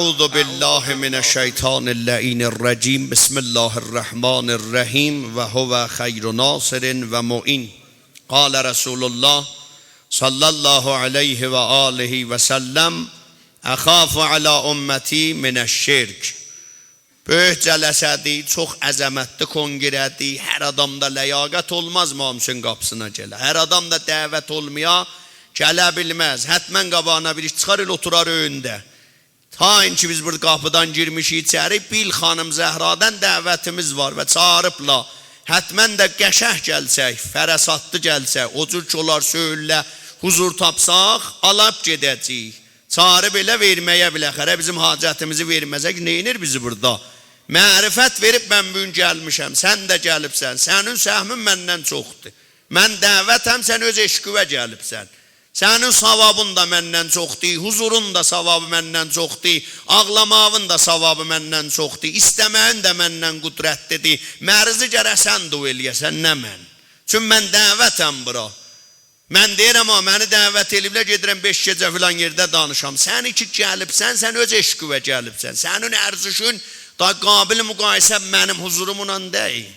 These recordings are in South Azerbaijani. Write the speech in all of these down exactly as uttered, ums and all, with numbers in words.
أعوذ بالله من الشيطان اللعين الرجيم. بسم الله الرحمن الرحيم. وهو خير ناصر ومعين. قال رسول الله صلى الله عليه وآله وسلم: أخاف على أمتي من الشرك. بؤیوک جلسه‌دیر، چوخ عظمتلی کنگره‌دیر. هر آدام دا لیاقت اولماز امام حسین قاپیسینا گله. هر آدام دا دعوت اولمایا گله بیلمز. حتماً قاباغینا بیر ایش چیخار، ائله اوتورار ائوینده. تا اینکی بیز بورادا قاپیدان گیرمیشیک ایچری، بیل خانیم زهرادان دعوتیمیز وار و چاغیریبلار. حتماً ده قشنگ گلسک، فراساتلی گلسک، او جور کی اونلار سؤیلرلر حضور تاپساق، آلیب گئده‌جه‌ییک. چاغیریب ائله وئرمه‌یه بالاخره، بیزیم حاجتیمیزی وئرمه‌سه کی، نئینیر بیزی بورادا؟ معرفت وئریب من بو گون گلمیشم، سن ده گلیبسن، سنین سهمین مندن چوخدور. من دعوتم، سن اؤز عشقیوه گلیبسن. سنین ثوابین دا مندن چوخدور، حضورون دا ثوابی مندن چوخدور، آغلاماغین دا ثوابی مندن چوخدور، ایسته‌مه‌یین ده مندن قدرتلی‌دیر. مریضی گرک سن دعا ائله‌یه‌سن، نه من. چون من دعوتم بورا. من دئییرم، ها، منی دعوت ائله‌ییبلر، گئدیرم بئش گئجه فلان یئرده دانیشام. سن کی گلیبسن، سن اؤز عشقیوه گلیبسن. سنین ارزشین دا قابل مقایسه منیم حضوروملا دئییل.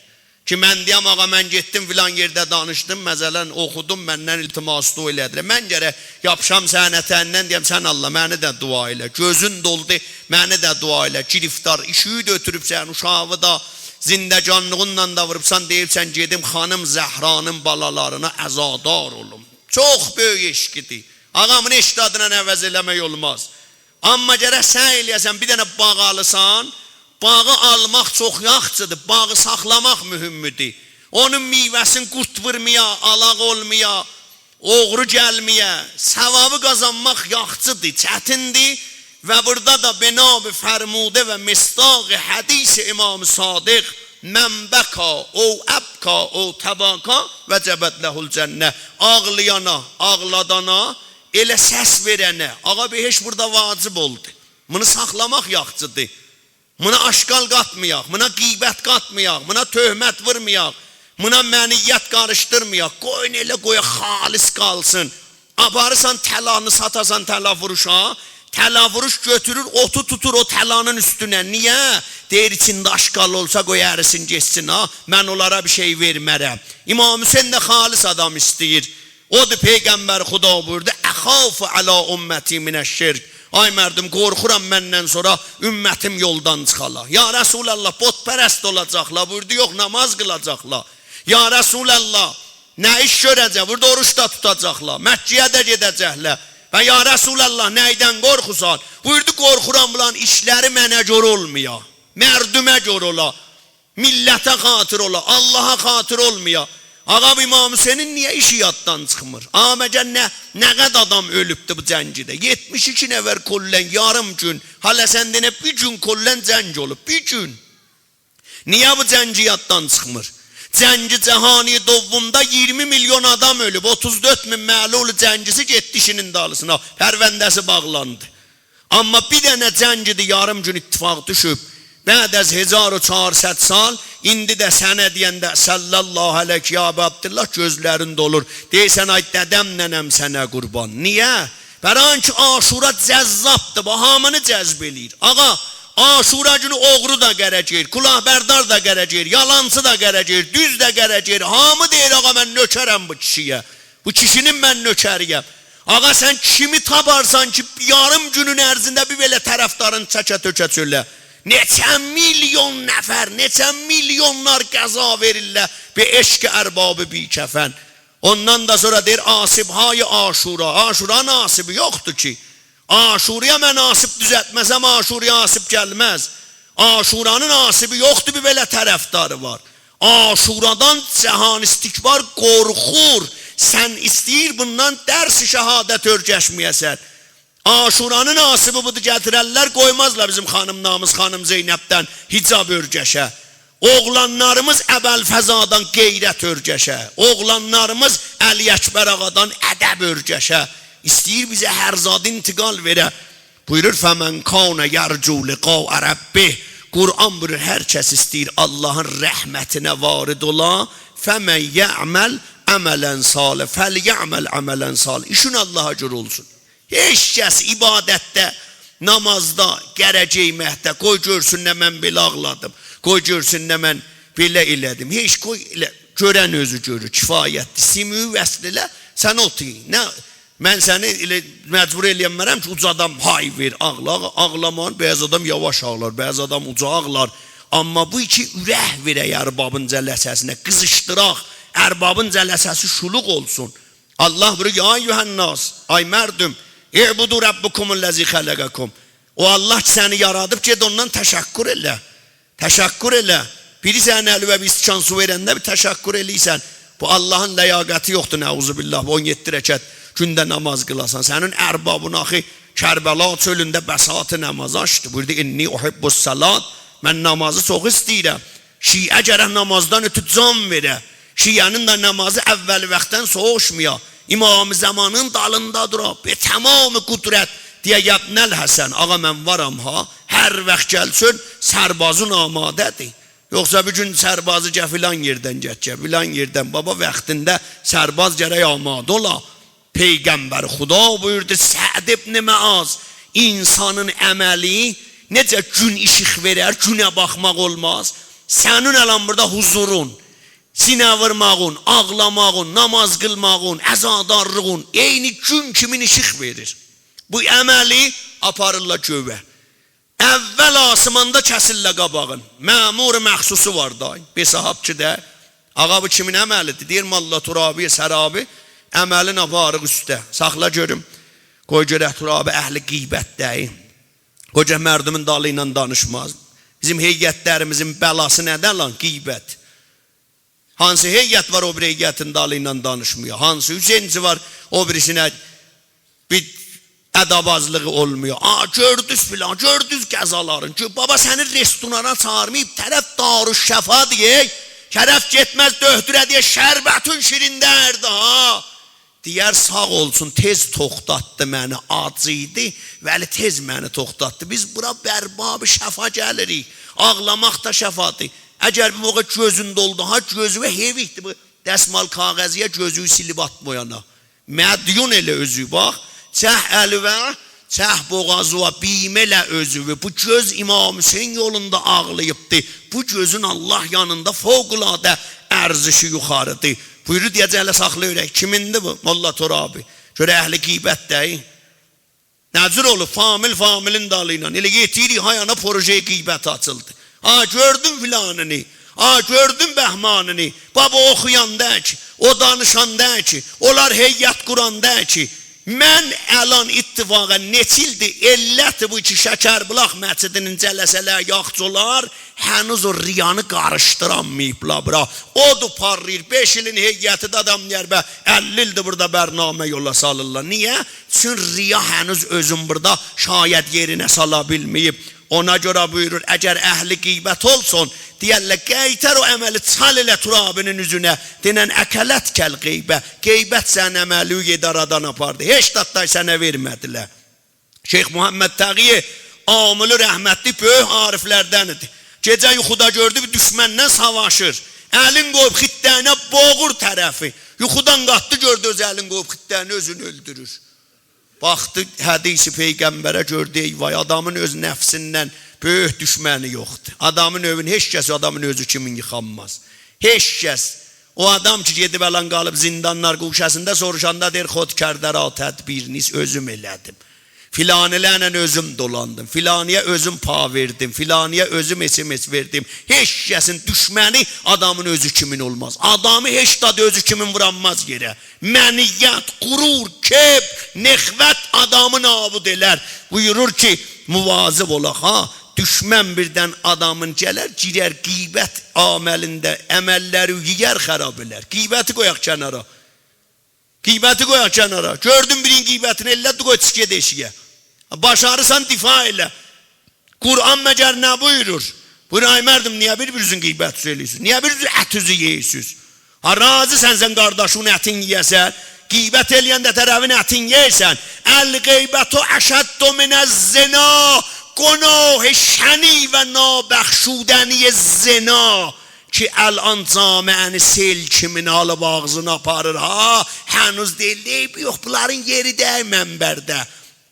کی من دئیم، آقا، من گئتدیم فلان یئرده دانیشدیم، مثلاً اوخودوم، مندن التماس دعا ائله‌دیلر. من گرک یاپیشام سنین اتگیندن، دئیم، سن الله، منی ده دعا ائله. گؤزون دولدو، منی ده دعا ائله. گرفتار، ایشیوی ده اؤتوروبسن، اوشاغی دا، زندگانلیغینلا دا ووروبسان، دئییبسن، گئدیم خانیم زهرانین بالالارینا عزادار اولوم. چوخ بؤیوک عشقیدیر. آقا، بونو هئچ زادلا عوض ائله‌مک اولماز. آمما گرک سعی ائله‌یه‌سن، بیر دنه باغ آلیسان، باغی آلماق چوخ یاخشیدیر، باغی ساخلاماق مهمدور. اونون میوه‌سین قورد وورمایا، آلاق اولمایا، اوغرو گلمه‌یه، ثوابی قازانماق یاخشیدیر، چتیندیر. و بورادا دا بنا به فرموده و مصداق حدیث امام صادق: «من بکی أو أبکی أو تباکی وجبت له الجنة.» آغلایانا، آغلادانا، ائله سس وئرنه، آقا، بهشت بورادا واجب اولدو. بونو ساخلاماق یاخشیدیر. بونا آشغال قاتمایاق، بونا غیبت قاتمایاق، بونا تهمت وورمایاق، بونا منیت قاریشدیرمایاق. قویون ائله قویا خالص قالسین. آپاریرسان طلانی ساتاسان طلا فروشا، طلا فروش گؤتورور، اوتو توتور او طلانین اوستونه. نییه؟ دئییر، ایچینده آشغال اولسا قوی اریسین گئتسین ها، من اونلارا بیر شئی وئرمه‌رم. امام حسین ده خالص آدام ایسته‌ییر. اودور پیغمبر خدا بویوردو: «أخاف علی أمتی من الشرک.» آی مردم، قورخورام مندن سونرا امتیم یولدان چیخالار. یا رسول‌الله، بت‌پرست اولاجاقلار؟ بویوردو: یوخ، نماز قیلاجاقلار. یا رسول‌الله، نه ایش گؤره‌جک؟ بویوردو: اوروج دا توتاجاقلار، مکه‌یه ده گئده‌جکلر. و یا رسول‌الله، نه‌یدن قورخورسان؟ بویوردو: قورخورام بولارین ایشلری منه گؤره اولمایا، مردمه گؤره اولا. میللته خاطر اولا، آللاها خاطر اولمایا. آقا، بو امام حسینین نییه ایشی یاددان چیخمیر؟ آقا، مگر نه، نه قدر آدام اؤلوبدو بو جنگده؟ یئتمیش ایکی نفر کلاً یاریم گون، حالا سن دئنه بیر گون کلاً جنگ اولوب، بیر گون. نییه بو جنگی یاددان چیخمیر؟ جنگ جهانی دومدا اییرمی میلیون آدام اؤلوب، اوتوز دؤرد مین معلول جنگیسی گئتدی ایشینین دالیسینا، پرونده‌سی باغلاندی. آمما بیر دنه جنگ ایدی، یاریم گون اتفاق دوشوب. بعد از هزار و چهارصد سال، ایندی ده سنه دئینده «صلی الله علیک یا اباعبدالله» گؤزلرین دولور. دئییرسن: «آی دده‌م، ننه‌م سنه قوربان.» نییه؟ برای اینکه عاشورا جذابدیر، بو هامینی جذب ائله‌ییر. آقا، عاشورا گونو اوغرو دا قره گئییر، کلاهبردار دا قره گئییر، یالانچی دا قره گئییر، دوز ده قره گئییر. هامی دئییر: «آقا، من نؤکرم بو کیشی‌یه. بو کیشی‌نین من نؤکری‌یم.» آقا، سن کیمی تاپارسان کی، یاریم گونون عرضینده بیر بئله طرفدارین چکه تؤکه چؤله؟ نئچه میلیون نفر، نئچه میلیونلار غذا وئریرلر به عشق ارباب بی‌کفن. اوندان دا سونرا دئییر: «آسیب‌های عاشورا.» عاشورانین آسیبی یوخدور کی. عاشورایا من آسیب دوزلتمه‌سم، عاشورایا آسیب گلمز. عاشورانین آسیبی یوخدور، بیر بئله طرفداری وار. عاشورادان جهان استکبار قورخور. سن ایسته‌ییر بوندان درس شهادت اؤرگشمه‌یه‌سن. عاشورانین آسیبی بودور، گتیررلر، قویمازلار بیزیم خانیملاریمیز خانیم زینبدن حجاب اؤرگشه. اوغلانلاریمیز ابوالفضلادان غیرت اؤرگشه. اوغلانلاریمیز علی اکبر آقادان ادب اؤرگشه. ایسته‌ییر بیزه هر زادی انتقال وئره. بویورور: «فمن کان یرجو لقاء ربه.» قرآن بویورور، هر کس ایسته‌ییر آللاهین رحمتینه وارد اولا، «فمن یعمل عملا صالحا، فلیعمل عملا صالحا.» ایشین آللاها گؤره اولسون. هئچ کس عبادتده نامازدا، قره گئیمکده، قوی گؤرسون نه من بئله آغلادیم، قوی گؤرسون نه من بئله ائله‌دیم. هئچ قوی ائله، گؤرن اؤزو گؤرور، کفایتدیر. سیمویی وصل ائله، سن اوتور. نه، من سنی ائله مجبور ائلیه‌نمرم کی، اوجادان های وئر، آغلا. آغلا، آغلاماغین، بعضی آدام یاواش آغلار، بعضی آدام اوجا آغلار. آمما بو کی اورک وئرک اربابین جلسه‌سینه، قیزیشدیراق، اربابین جلسه‌سی شولوق اولسون. الله بویورور: «یا ایها الناس»، آی مردم، «اعبدوا ربکم الذی خلقکم». او الله کی سنی یارادیب، گئت اوندان تشکر ائله. تشکر ائله. بیری سنین الیوه بیر استکان سو وئرنده بیر تشکر ائله‌ییرسن. بو اللهین لیاقتی یوخدور، نعوذ بالله. بو اون یئددی رکعت گونده ناماز قیلاسان. سنین اربابین آخی کربلا چؤلونده بساط نماز آچدی. بویوردو: «انی احب الصلاة». من نامازی چوخ ایسته‌ییرم. شیعه گرک نامازدان اؤتو جان وئره. شیعه‌نین ده نامازی اول وقتدن سوووشمایا. امام زمانین دالیندا دورا، به تمام قدرت دئیه: «یا ابن الحسن، آغا، من وارام ها. هر وقت گلسن، سربازین آماده‌دیر. یوخسا بیر گون سربازی گل فلان یئردن گتیر، گل فلان یئردن.» بابا، وقتینده سرباز گرک آماده اولا. پیغمبر خدا بویوردو: «سعد ابن معاذ، انسانین عملی نئجه گون ایشیق وئرر، گونه باخماق اولماز. سنین الان بورادا حضورون، سینه وورماغین، آغلاماغین، ناماز قیلماغین، عزادارلیغین عینی گون کیمین ایشیق وئریر.» بو عملی آپاریرلار گؤیه. اول آسماندا کسیرلر قاباغین. مأمور مخصوصو وار دا، بئش صاحب کی ده. آغا، بو کیمین عملی‌دیر؟ دئییر: «ملا ترابی سرابی عملین آپاریق اوسته.» ساخلا گؤروم. قوی گؤرک ترابی اهل غیبت دئییل. قوجا مردومون دالی ایله دانیشماز. بیزیم هیئتلریمیزین بلاسی نه‌دیر لان؟ غیبت. هانسی هیئت وار او بیری هیئتین دالی ایله دانیشمایا؟ هانسی حسینچی وار او بیریسینه بیر ادابازلیغی اولمایا؟ «آ، گؤردوز فلان، گؤردوز غذالارین کی، بابا سنی رستورانا چاغیرماییب، طرف دارالشفادیر، طرف گئتمز دؤهتوره دئیه شربتین شیرین دئییردی ها.» دئیر: «ساغ اولسون، تئز توختاتدی منی، آجی ایدی، ولی تئز منی توختاتدی.» بیز بورا ارباب شفا گلیریک. آغلاماق دا شفادیر. اگر بیر موقع گؤزون دولدو ها، گؤزووه هئویکدیر بو دسمال کاغذی‌یه گؤزووو سیلیب آتما او یانا. مدیون ائله اؤزووو، باخ. چک الیوه، چک بوغازیوا، بیمه ائله اؤزووو. بو گؤز امام حسین یولوندا آغلاییبدی. بو گؤزون الله یانیندا فوق‌العاده ارزشی یوخاریدیر. بویورور، دئیه‌جکلر: «ساخلا اؤرک، کیمیندیر بو ملا ترابی؟ گؤرک اهل غیبت دئییل؟» نه جور اولوب؟ فامیل فامیلین دالی ایله. ائله یئتیریک ها یانا، پروژه‌ی غیبت آچیلدی. «آ، گؤردون فلانینی، آ، گؤردون بهمانینی.» بابا، او اوخویاندا کی، او دانیشاندا کی، اونلار هیئت قوراندا کی، من الان اتفاقا نئچه ایلدیر، علت بو کی شکربولاق مسجدینین جلسه‌لری یاخچی اولار، هنوز او ریانی قاریشدیرانماییبلار بورا. اودو پارلاییر، بئش ایلین هیئتی‌دیر، آدام دئیر: «به، اللی ایلدیر بورادا برنامه یولا سالیرلار.» نییه؟ چون ریا هنوز اؤزون بورادا شاید یئرینه سالا بیلمه‌ییب. اونا گؤره بویورور، اگر اهل غیبت اولسون، دئیرلر: «قایتار او عملی، چال ائله ترابی‌نین اوزونه، دئنن: اکلتک الغیبة، غیبت سنین عملیوی یئدی آرادان آپاردی. هئچ زاد دا سنه وئرمه‌دیلر.» شیخ محمد تقی عاملی رحمتلی بؤیوک عارفلردن ایدی. گئجه یوخودا گؤردو بیر دوشمنله ساواشیر. الین قویوب خیرتده‌یینه بوغور طرفی. یوخودان قالخدی، گؤردو اؤزو الین قویوب خیرتده‌یینه اؤزونو اؤلدورور. باخدی حدیث پیغمبره، گؤردو، ای وای، آدامین اؤز نفسیندن بؤیوک دوشمنی یوخدور. آدامین اؤوون، هئچ کس آدامین اؤزو کیمین ییخانماز. هئچ کس. او آدام کی گئدیب الان قالیب زندانلار گوشه‌سینده، سوروشاندا دئییر: «خود کرده را تدبیر نیست، اؤزوم ائله‌دیم. فلانی‌لرله اؤزوم دولاندیم، فلانی‌یه اؤزوم پا وئردیم، فلانی‌یه اؤزوم اس‌ام‌اس وئردیم.» هئچ کسین دوشمنی آدامین اؤزو کیمین اولماز. آدامی هئچ زاد اؤزو کیمین وورانماز یئره. منیت، غرور، کبر، نخوت آدامی نابود ائلر. بویورور کی مواظب اولاق ها. دوشمن بیردن آدامین گلر، گیرر غیبت عملینده، عمللری یئیر، خراب ائلر. غیبتی قویاق کنارا. غیبتی قویاق کنارا. گؤردون بیرینین غیبتینی ائله‌دی، قوی چیخ گئت ائشیگه. باشاریرسان، دفاع ائله. قرآن مگر نه بویورور؟ بویورور: «آی مردم، نییه بیر-بیرینیزین غیبتیزی ائله‌ییرسینیز؟ نییه بیر-بیرینیزین اتیزی یئییرسینیز؟ ها، راضی‌سان سن قارداشینین اتین یئیه‌سن؟ غیبت ائله‌ینده طرفین اتین یئییرسن؟» «الغیبة أشد من الزنا.» گناه شنیع و نابخشودنی زنا کی الان جامعه‌نی سئل کیمین آلیب آغزینا آپاریر ها. هنوز دئییر: «ای، یوخ، بونلارین یئری دئییل منبرده.»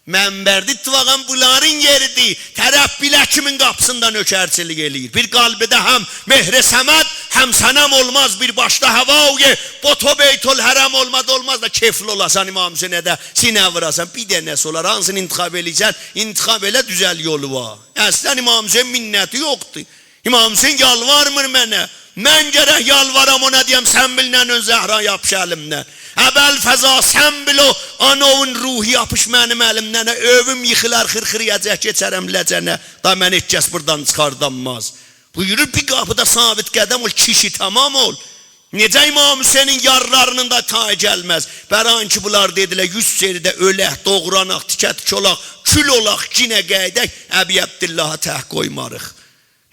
منبرده اتفاقاً بونلارین یئریدیر. طرف بیله کیمین قاپیسیندا نؤکرچیلیک ائله‌ییر. بیر قلبده هم مهر صمد، هم صنم اولماز، بیر باشدا هوای بت و بیت‌الحرم اولماز، اولماز دا کئفلی اولاسان، امام حسینه ده سینه ووراسان. بیر دنه‌سی اولار، هانسینی انتخاب ائله‌ییرسن، انتخاب ائله، دوزل یولو وار. اصلاً امام حسین منتی یوخدور. امام حسین یالوارمیر منه. من گرک یالوارام اونا، دئیم: «سن بیل ننه‌ن زهرا، یاپیش الیمدن.» ابوالفضل، سن بیل او آناوون روحو، یاپیش منیم الیمدن. اؤووم ییخیلار، خیرخیرایاجاق کئچرم لجنه. دا منی هئچ کس بورادان چیخاردانماز. بویورور: بیر قاپیدا ثابت قدم اول، کیشی تمام اول. نئجه امام حسینین یارلارینین دا تایی گلمز؟ برای اینکه بونلار دئدیلر: «یوز سریده اؤلک، دوغراناق، تیکه تیکه اولاق، کول اولاق، یئنه قاییداق، ابی عبداللهی تک قویماریق.»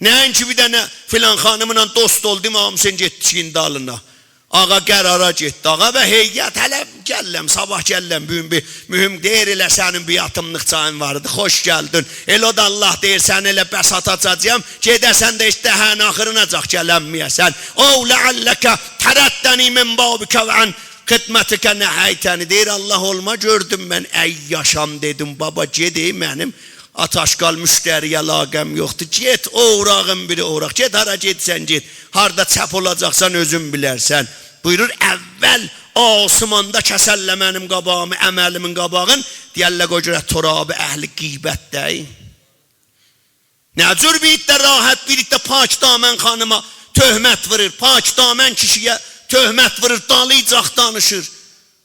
نه اینکی بیر دنه فلان خانیملا دوست اولدو، امام حسین گئتدی کیشی‌نین دالینا. آقا قرارا گئتدی. آقا و هیئت: «هله گلیرم، صاباح گلیرم، بو گون بیر مهم، دئییر ائله سنین بیر یاتیملیق چایین واریدی. خوش گلدین. ائله او دا الله دئییر، سنی ائله بساطا آچاجاغام، گئده‌سن ده هئچ دهه‌نین آخیریناجاق گلنمه‌یه‌سن. أو لعلک طردتنی من بابک و عن خدمتک نهیتنی.» دئییر: «الله، اولما گؤردوم من عیاشام، دئدیم بابا، گئت، ای منیم آت‌آشغال، مشتری‌یه علاقه‌م یوخدور. گئت، اوراغین بیری اوراق. گئت، هارا گئدیرسن گئت. هاردا چپ اولاجاقسان، اؤزون بیلرسن.» بویورور: اول آسماندا کسرلر منیم قاباغیمی، عملیمین قاباغین. دئیرلر: «قوی گؤرک ترابی اهل غیبت دئییل.» نه جور بیر عده راحت، بیر عده پاکدامن خانیما تهمت وورور، پاکدامن کیشی‌یه تهمت وورور، دالیجاق دانیشیر.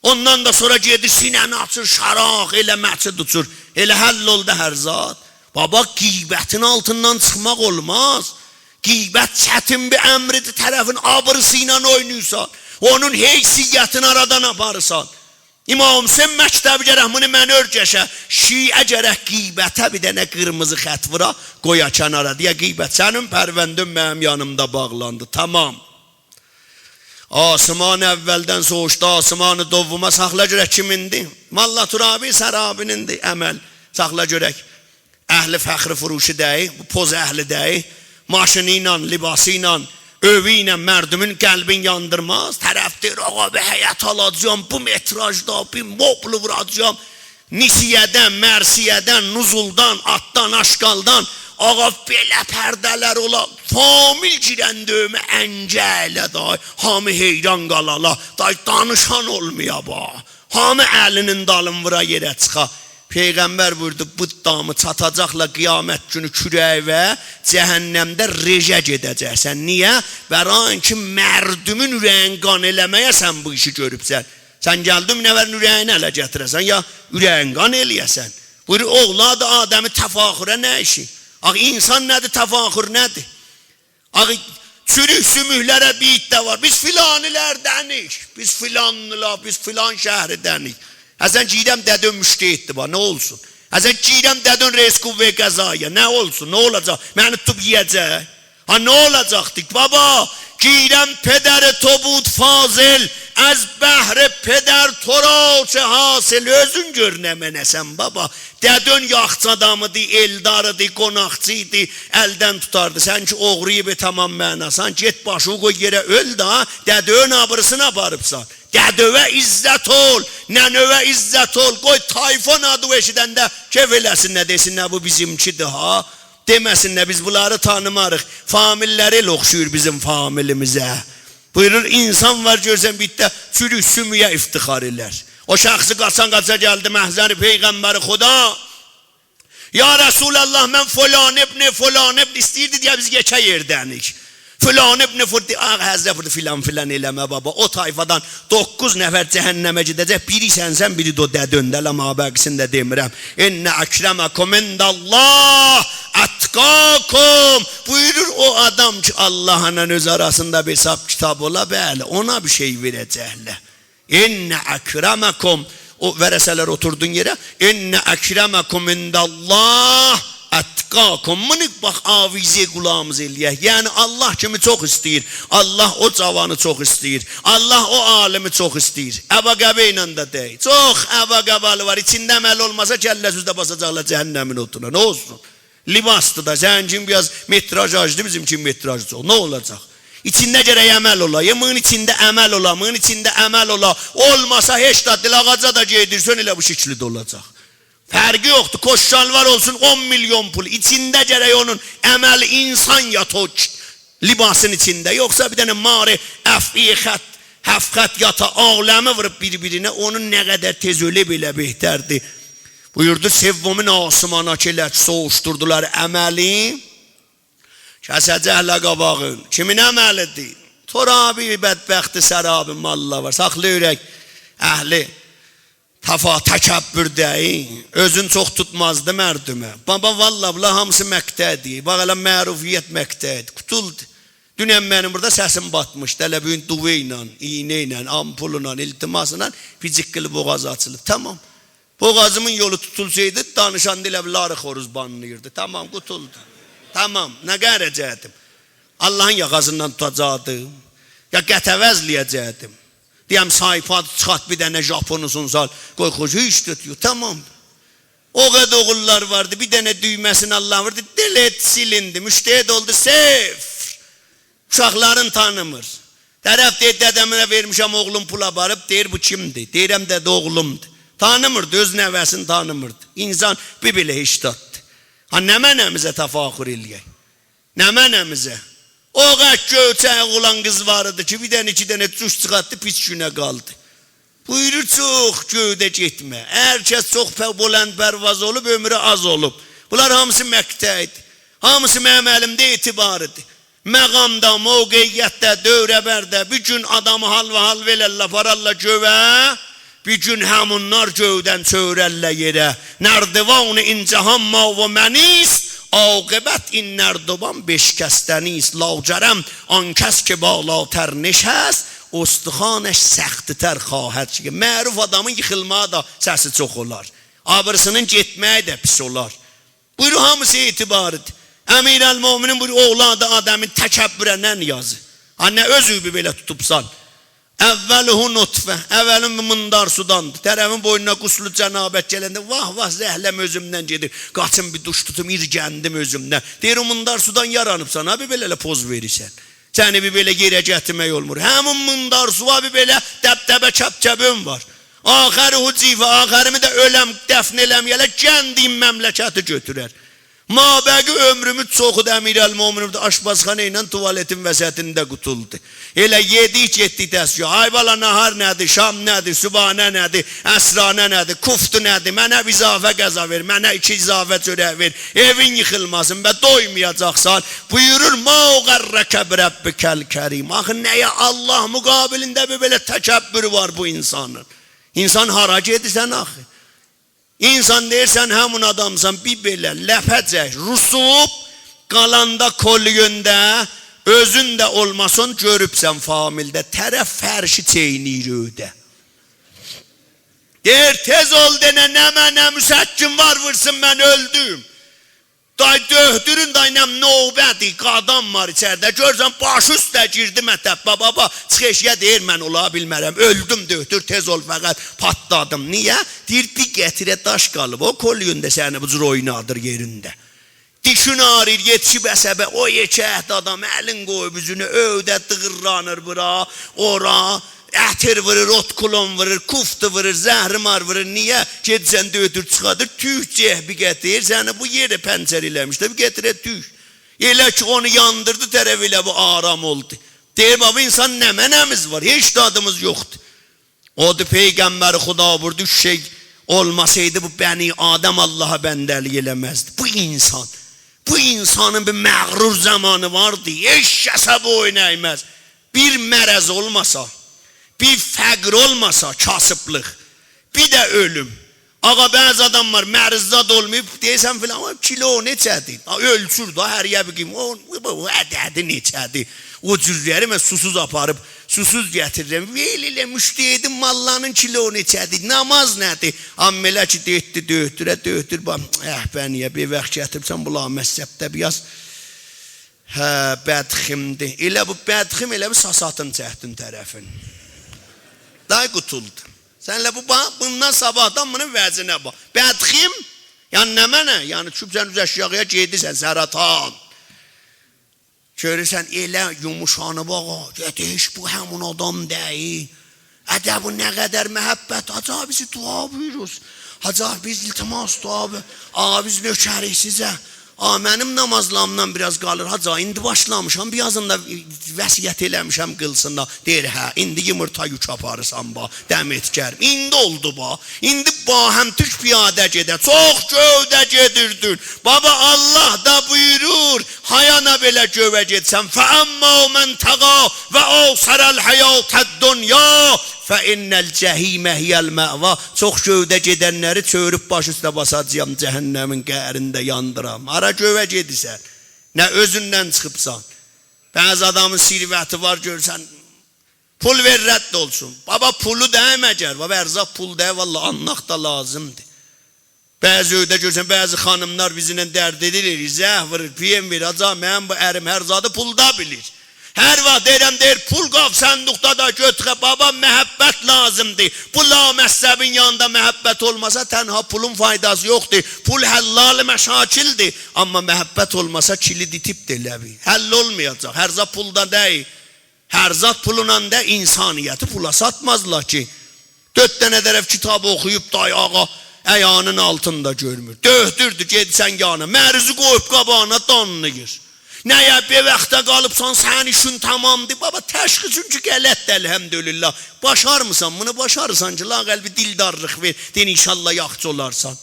اوندان دا سونرا گئدیر، سینه‌نی آچیر، شاراق، ائله مسجد اوچور. ائله حل اولدو هر زاد؟ بابا، غیبتین آلتیندان چیخماق اولماز. غیبت چتین بیر امریدیر، طرفین آبریسی ایله اویناییرسان، اونون حیثیتینی آرادان آپاریرسان. امام حسین مکتبی گرک بونو منه اؤیرشه. شیعه گرک غیبته بیر دنه قیرمیزی خط وورا، قویا کنارا، دئیه: «غیبت، سنین پرونده‌ن منیم یانیمدا باغلاندی، تمام.» آسمان اوّلدن سوووشدو، آسمان دوّوما، ساخلا گؤرک کیمین‌دی؟ ملا ترابی سرابی‌نیندی عمل. ساخلا گؤرک. اهل فخره‌فروشی دئییل، بو پوز اهلی دئییل. ماشینی ایله، لباسی ایله، اؤیو ایله مردومون قلبین یاندیرماز. طرف دئییر: «آقا، بیر حیط آلاجاغام، بو متراژدا بیر مبل ووراجاغام. نسیه‌دن، مرثیه‌دن، نزولدان، آتدان، آشغالدان، آقا، بئله پرده‌لر اولا، فامیل گیرنده اؤیومه انگه ائله دای، هامی حیران قالالا، دای دانیشان اولمایا با. هامی الی‌نین دالین وورا، یئره چیخا.» پیغمبر بویوردو: «بو دامی چاتاجاقلار قیامت گونو کوره‌ییوه، جهنمده رژه گئده‌جکسن.» نییه؟ برای اینکه مردومون اوره‌یین قان ائله‌مه‌یه سن بو ایشی گؤروبسن. سن گلدین بیر نفرین اوره‌یینی اله گتیره‌سن، یا اوره‌یین قان ائله‌یه‌سن. بویورور: «اولاد آدمی تفاخره نه ایشی؟» آخی انسان نه‌دیر، تفاخر نه‌دیر؟ آخی چوروک سوموکلره بیر عده وار: «بیز فلانی‌لردنیک، بیز فلانلیلار، بیز فلان شهریدنیک.» حسن، گیرم دده‌ن مجتهددیر، باخ، نه اولسون؟ حسن، گیرم دده‌ن رئیس قوه قضایی‌یه، نه اولسون، نه اولاجاق؟ منی توتوب یئیه‌جک؟ ها، نه اولاجاقدی؟ بابا، گیرم پدر تو بود فاضل، از بهر پدر تو را چه حاصل؟ اؤزون گؤر نمنه‌سن، بابا. دده‌ن یاخچی آدامیدی، ائلداریدی، قوناقچی ایدی، الدن توتاردی. سن کی اوغرویوب تمام معناسان، گئت باشیوی قوی یئره، اؤل دا، دده‌ن آبریسینی آپاریبسان. دده‌وه عزت اول، ننه‌وه عزت اول. قوی طایفان آدی ائشیدنده کئف ائله‌سینلر، دئسینلر: «بو بیزیمکیدیر ها.» دئمه‌سینلر: «بیز بونلاری تانیماریق. فامیللری ائله اوخشویور بیزیم فامیلیمیزه.» بویورور، انسان وار، گؤرسن بیر عده چوروک سومویه افتخار ائلر. او شخصی قاچان قاچا گلدی محضر پیغمبر خدا. «یا رسول‌الله، من فلان ابن فلان ابن»، ایسته‌ییردی دئیه بیز یئکه یئردنیک. «فلان ابن فلان»، آقا حضرت بویوردو: «فلان فلان ائله‌مه بابا، او طایفادان دوققوز نفر جهنمه گئده‌جک، بیری سنسن، بیری ده او دده‌ندی، ائله مابقی‌سینی ده دئمیرم. إن أکرمکم عند الله أتقاکم.» بویورور، او آدام کی الله‌لا اؤز آراسیندا بیر حساب کیتاب اولا، بلی، اونا بیر شئی وئره‌جکلر. «إن أکرمکم»، او ورثه‌لر اوتوردون یئره، «إن أکرمکم عند الله أتقاکم.» بونو باخ، آویزه‌ی قولاغیمیزا ائله‌یک. یعنی الله کیمی چوخ ایسته‌ییر، الله او جاوانی چوخ ایسته‌ییر، الله او عالمی چوخ ایسته‌ییر. عباقبه ایله ده دئییل. چوخ عباقبه‌لی وار، ایچینده عمل اولماسا، کله‌سی اوسته باساجاقلار جهنمین اوتونا. نه اولسون؟ لباسدیر دا، سنین کیمی بیر آز متراژی آزدیر، بیزیم کیمی متراژی چوخ. نه اولاجاق؟ ایچینده گرک عمل اولا، یا بونون ایچینده عمل اولا، بونون ایچینده عمل اولا. اولماسا هئچ ده، دل آغاجا دا گئدیرسن، ائله بو شکیلده اولاجاق. فرقی یوخدور، کت‌شالوار اولسون اون میلیون پول. ایچینده گرک اونون عمل انسان یاتا او کی-، لباسین ایچینده. یوخسا بیر دنه مار افعی خط، هفت خط یاتا، عالمی ووروب بیر-بیرینه، اونون نه قدر تئز اؤله بئله بهتردیر. بویوردو، سومین آسمانا کی ائله سوروشدوردولار عملین. کسه‌جکلر قاباغین. کیمین عملی‌دیر؟ ترابی، بدبخت سرابی، ماللار وار. ساخلا اورک اهلی تفا-، تکبر دئیین. اؤزون چوخ توتمازدی مردمه. بابا، والله، بونلار هامیسی مقطع‌دیر. باخ، ائله معروفیت مقطعی‌دیر. قوتولدو. دونن منیم بورادا سسیم باتمیشدی. ائله بو گون دووا ایله، ایینه ایله، آمپوللا، التماسلا بیر جیققیلی بوغاز آچیلیب. تمام. بوغازیمین یولو توتولسایدی، دانیشاندا ائله بیل لاری خوروز بانلاییردی. تمام، قوتولدو. تمام، نه قهر ائله‌یه‌جکدیم؟ آللاهین یاخاسیندان توتاجاقدیم؟ یا قطعه‌وضع ائله‌یه‌جکدیم؟ دئیم، سایپاد چیخارت، بیر دنه ژاپونوسون سال، قوی خوش، هئچ ده یوخ، تمام. او قدر اوغوللار واردی، بیر دنه دویمه‌سینی آللاه ووردو، دئلئت، سیلیندی، مجتهد اولدو، صفر. اوشاقلارین تانیمیر. طرف دئییر، دده‌مه وئرمیشم، اوغلوم پول آپاریب، دئییر، بو کیمدیر؟ دئییرم، دده، اوغلومدور. تانیمیردی، اؤز نوه‌سینی تانیمیردی. انسان بیر بئله هئچ زاددیر. ها، نمنه‌میزه تفاخر ائله‌یک؟ نمنه‌میزه؟ او قدر گؤیچک اوغلان قیز وار ایدی کی، بیر دنه، ایکی دنه جوش چیخارتدی، پیس گونه قالدی. بویورور، چوخ گؤیده گئتمه. هر کس چوخ پ-، بلندپرواز اولوب، عؤمرو آز اولوب. بونلار هامیسی مقطع‌دیر. هامیسی منیم الیمده اعتباری‌دیر. مقامدا، موقعیتده، دور و برده بیر گون آدامی حال‌به‌حال وئررلر، آپارارلار گؤیه، بیر گون همونلار گؤیدن چؤیوررلر یئره. نردبان این جهان ما و منیست، عاقبت این نردبان بشکستنیست. لاجرم آن کس که بالاتر نشست، استخوانش سخت‌تر خواهد شکست. معروف آدامین ییخیلماغی دا سسی چوخ اولار. آبیریسینین گئتمه‌یی ده پیس اولار. بویورور، هامیسی اعتباری‌دیر. امیرالمؤمنین بویورور، اوغلان دا آدمین تکبره نه نیازی؟ ها، نه اؤزووو بئله توتوبسان؟ اوله نطفه، اولی بیر میندار سوداندیر. طرفین بوینونا غسل جنابت گلنده، واه، واه، زهله‌م اؤزومدن گئدیر. قاچیم بیر دوش توتوم، ایرگندیم اؤزومدن. دئییر، او میندار سودان یارانیبسان ها، بیر بئله ائله پوز وئریرسن. سنی بیر بئله یئره گتیرمک اولمور. همین میندار سووا بیر بئله دبدبه کبکبه‌ن وار. آخری هو جیفه، آخریمی ده اؤلم، دفن ائله‌مه‌یه‌لر، گندین مملکتی گؤتورر. مابقی عؤمرومون چوخو دا امیرالمؤمنین بویوردو، آشپزخانا ایله توالتین وسطینده قوتولدو. ائله یئدیک، گئتدیک دستشویی. آی بالا، ناهار نه‌دیر، شام نه‌دیر، صبحانه نه‌دیر، عصرانه نه‌دیر، کوفته نه‌دیر؟ منه بیر اضافه غذا وئر، منه ایکی اضافه چؤرک وئر. ائوین ییخیلماسین و دویمایاجاقسان. بویورور، ما غرک بربک الکریم. آخی نییه آللاه مقابلینده بیر بئله تکبر وار بو انسانین؟ انسان هارا گئدیرسن آخی؟ انسان دئییر، سن همون آدامسان، بیر بئله لپه‌جک، رسوب، قالاندا کلیونده، اؤزون ده اولماسان، گؤروبسن فامیلده، طرف فرشی چئینیر ائوده. دئییر، تئز اول دئنه، نمنه مسکن وار وورسون، من اؤلدوم. دای دؤهتورون، دای نم نوبه‌دیر، قادان وار ایچریده. گؤرورسن، باشی اوسته گیردی مطبه، بابا، چیخ ائشیگه، دئییر، من اولا بیلمرم، اؤلدوم، دؤهتور، تئز اول، فقط پاتلادیم. نییه؟ دئییر، بیر قطره داش قالیب، او کلیونده سنی بو جور اوینادیر یئرینده. دیشین آغرییر، یئتیشیب عصبه، او یئکه عهد آدام، الین قویوب اوزونه، ائوده دیغیرلانیر بورا، اورا، عطر وورور، اودکلون وورور، کوفته وورور، زهرمار وورور. نییه؟ گئدیرسن دؤهتور چیخاردیر، توک جه بیر قطره، سنی بو یئره پنچر ائله‌میشدی، بیر قطره توک. ائله کی اونو یاندیردی، طرف ائله بو آرام اولدو. دئییر، بابا، انسان نمنه‌میز وار؟ هئچ زادیمیز یوخدور. اودور، پیغمبر خدا بویوردو، اوچ شئی اولماسایدی، بو بنی آدم آللاها بنده‌لیک ائله‌مزدی. بو انسان، بو انسانین بیر مغرور زامانی واردی، هئچ کسه بویون اَیمز. بیر مرض اولماسا، بیر فقر اولماسا، کاسیبلیق، بیر ده اؤلوم. آقا، بعضی آدام وار، مریض زاد اولماییب، دئییرسن فلان، «آ، کیلو نئچه‌دیر؟» آ، اؤلچور دا، هر یه بیر قیمت. او، او، او عددی نئچه‌دیر؟ او جورلری من سوسوز آپاریب، سوسوز گتیریرم. ویل ائله مجتهدین، ماللانین کیلو نئچه‌دیر؟ نماز نه‌دیر؟ آمما ائله کی گئتدی دؤهتوره، دؤهتور، باخ، اه، به نییه بیر واخت گتیریبسن، بو لامذهبده بیر آز، هه، بدخیمدیر. ائله بو بدخیم، ائله بو ساساتین چکدین طرفین. دای قوتولدو. سن ائله بو، باخ، بوندان صاباحدان بونون وضعینه باخ. بدخیم، یعنی نمنه؟ یعنی دوشوبسن اوز آشاغییا، گئدیرسن، سرطان. گؤرورسن، ائله یوموشانیب آقا، گئدیر، هئچ بو همون آدام دئییل. اده بو نه قدر محبت، حاجی آبی‌سی دعا بویوروز. حاج آقا، بیز التماس، دعا، آقا، بیز نؤکریک سیزه. آقا، منیم نامازلاریمدان بیر آز قالیر، حاج آقا، ایندی باشلامیشام، بیر آزین دا وصیت ائله‌میشم، قیلسینلار. دئییر: «هه، ایندی یومورتا یوک آپاریرسان، با، دمت گرم. ایندی اولدو، با. ایندی باهم توک پیاده گئده. چوخ گؤوده گئدیردین.» بابا، الله دا بویورور: «هایانا بئله گؤوه گئتسن؟ فأما من طغی و آثر الحیاة الدنیا فإن الجحیم هی المأوی.» چوخ گؤوده گئدنلری چؤوروب باش اوسته باساجاغام، جهنمین قعرینده یاندیرام. هارا گؤوه گئدیرسن؟ نه اؤزوندن چیخیبسان؟ بعضی آدامین ثروتی وار، گؤرورسن، پول وئر، رد اولسون. بابا، پولو دئییم مگر؟ بابا، ارزاق پول دئییل، والله، آنلاق دا لازیمدیر. بعضی ائوده گؤرورسن، بعضی خانیملار بیزیمله درد ائدیر، زنگ وورور، پی‌ام وئریر: «حاج آقا، منیم بو اریم هر زادی پولدا بیلیر.» هر واخت دئییرم، دئییر: «پول قاپ صندوقدا دا گؤتوره.» بابا، محبت لازیمدیر. بو لامذهبین یانیندا محبت اولماسا، تنها پولون فایداسی یوخدور. پول حلال مشاکلدیر. آمما محبت اولماسا، کیلید ایتیبدیر ائله بیل. حل اولمایاجاق. هر زاد پولدا دئییل. هر زاد پولونان دا، انسانیتی پولا ساتمازلار کی. دؤرد دنه طرف کیتاب اوخویوب، دای آقا، آیاغینین آلتینی دا گؤرمور. دؤهتوردور، گئدیرسن یانینا، مریضی قویوب قاباغینا، دانلاییر. نییه بیر واختا قالیبسان، سنین ایشین تمامدیر؟ بابا، تشخیصین کی غلطدیر، الحمدلله. باشارمیسان، بونو باشاریرسان کی، لااقل بیر دلدارلیق وئر، دئیین انشاءالله یاخشی اولارسان.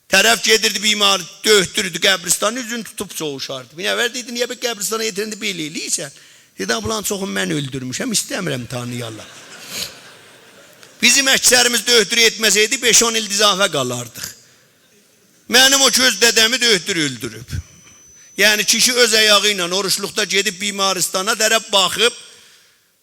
طرف گئدیردی بیمار، دؤهتوردو قبرستان، اوزون توتوب سوووشاردی. بیر نفر دئدی: «نییه بیر قبرستانا یئتیرنده بئله ائله‌ییرسن؟» دئدی: «بولارین چوخونو من اؤلدورموشم، ایسته‌میرم تانییالار.» بیزیم اکثریمیز دؤهتور ائتمه‌سئیدی، بئش-اون ایل اضافه قالاردیق. منیم او گؤز دده‌می دؤهتور اؤلدوروب. یعنی کیشی اؤز آیاغی ایله اوروجلوقدا گئدیب بیمارستانا، طرف باخیب،